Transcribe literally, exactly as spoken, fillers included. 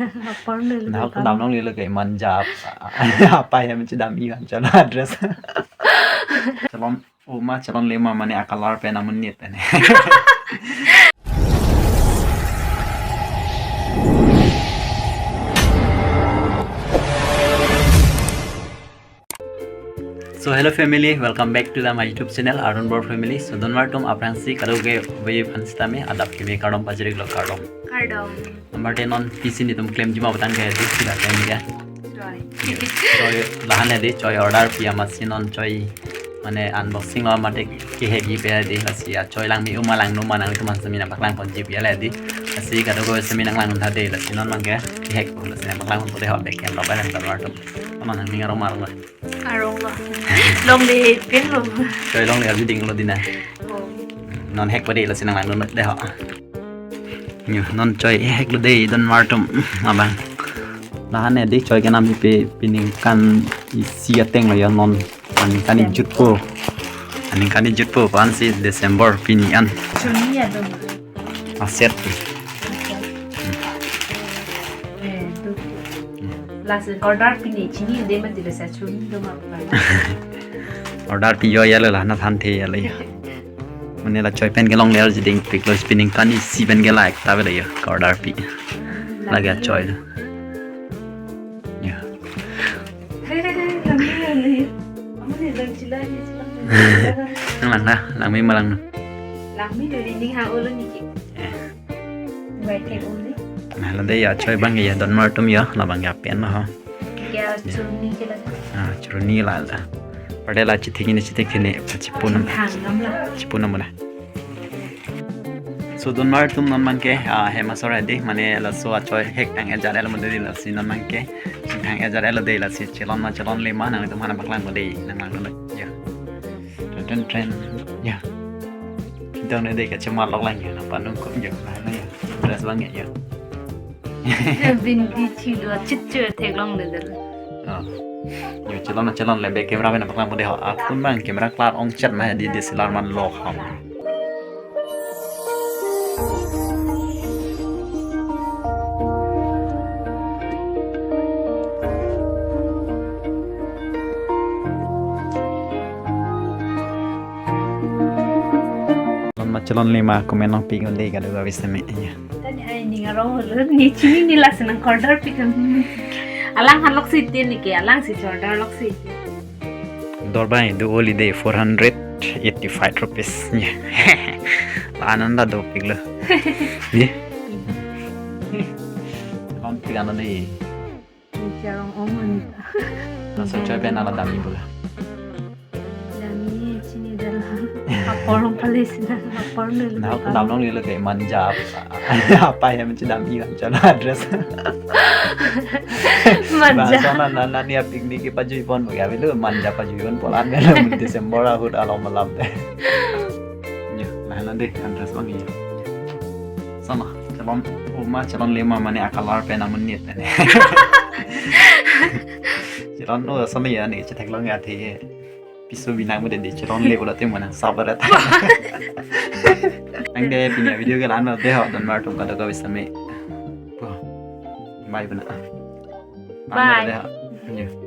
Apor nelu Nahok dam longle lo ke manja. Apa ya menci dam iwan chala address. Chelon uma chelonle ma mane a-color pen amonit pen. So hello family, welcome back to the my YouTube channel Arun Bor Family. So donmar atum aphrangsi kadokave aphan sitame adap kimi kardom pajirlo, kardom. Kardom. Number ten non pisi netum klemji ma bang ke di sida klem ya. Choi. Choi lahan ya di, choi order pi amatsi non choi mane unboxing lo mate kehek ji pe di, lasi ya choi langme uma langno ma nangtum aphan semi nangpaklangpon ji pe la di. Lasi kadokave semi nanglangdun tha di, lasi non bang ke kehek po, lasi nangpaklangpon po de ho, back camera pen donmar atum. Ama nangning arong arong. Arong lo. Longle pen lo. Choi longle arju dinglo di na. Oh. Non hek po di, lasi nanglangdun de ho. Yo, non choi heklo de donmar atum. Abang. Lahan ya di choi kenam ipe piningkan isi ateng lo ya non. Aningkan ijutpo. Aningkan ijutpo aphansi December pini an. Chuni ya dong. Aset. Eh, tu. Lasi order pini chini de mati lasi chuni doma. Order pi yo ya lo la na than the ya lo ya. Mane la choi pen kelongle arju dingpiklo, piningkan isi pen ke la ekta ave lo ya order pi. Lagi a choi lo. Ya. Langmi, langmi. Amu ni lang chila ni chila. Nang lang na, langme ma langno. Langmi do ni ning ha ulo ni ki. Eh. Bai te ulo. Na la de ya choi bang ya donmar atum ya, la bang ya pen lo ha. Ya chuni ke la. Ah, chuni la la. Pada la chithik ni chithik ni chipunam. Hang ngam la. Chipunam la. So donmar atum non bang ke, ah, hem asor ya di, mane laso achoi hek tang ejar elo mate di, lasi non bang ke thang ejar elo de, lasi chelon ma chelonle ma nangtum aphan nangpaklangpo de, nanglangdun ya. Tren tren tren. Ya. Dong ne de ke chemat lok lang ya, nangpanung kum ya, na ya. Dress bang ya. Bin di chilo chit chit theklongle de. Oh. Yo, chelon chelonle, back camera pen nangpaklangpo de ho. Akun bang camera klar ong chet ma di, D S L R man lok ham. Chelon ma chelonle ma comment nangpi un de kadokave sitame ya. Tani ai ning arong ulo ni chini ni lasi nang order pi kan. Alang han loksi tin ni ke, alang si order loksi. Dor bang do oli de four hundred eighty-five rupees. Ya. La ananda dopiklo. Ye. Kon pi ano de. Ni charong ong ni. Laso choi pen ala dami bula. Dami chini dala. Apor ong pale sina, apor nelu. Nahok dam longle lo ke manja. Apa ya menci dam iwan chala address. Manja. Bahasa na na na ni picnic ke pajuipon bagi ave lo, manja pajuipon polan ave lo, December ahut along malam de. Yo, lahan de address bang ya. Sama, chelon uma chelonle ma mane a-color pen amonit pen. Chelon o sama ya ni chetheklong ya the. Piso binang mate di chelonle ulo te mana sabar ta. Ang de pini video ke la-an lo de ho, donmar atum kadokave sitame. Bye bana. Bye. Ang de ho. Yo.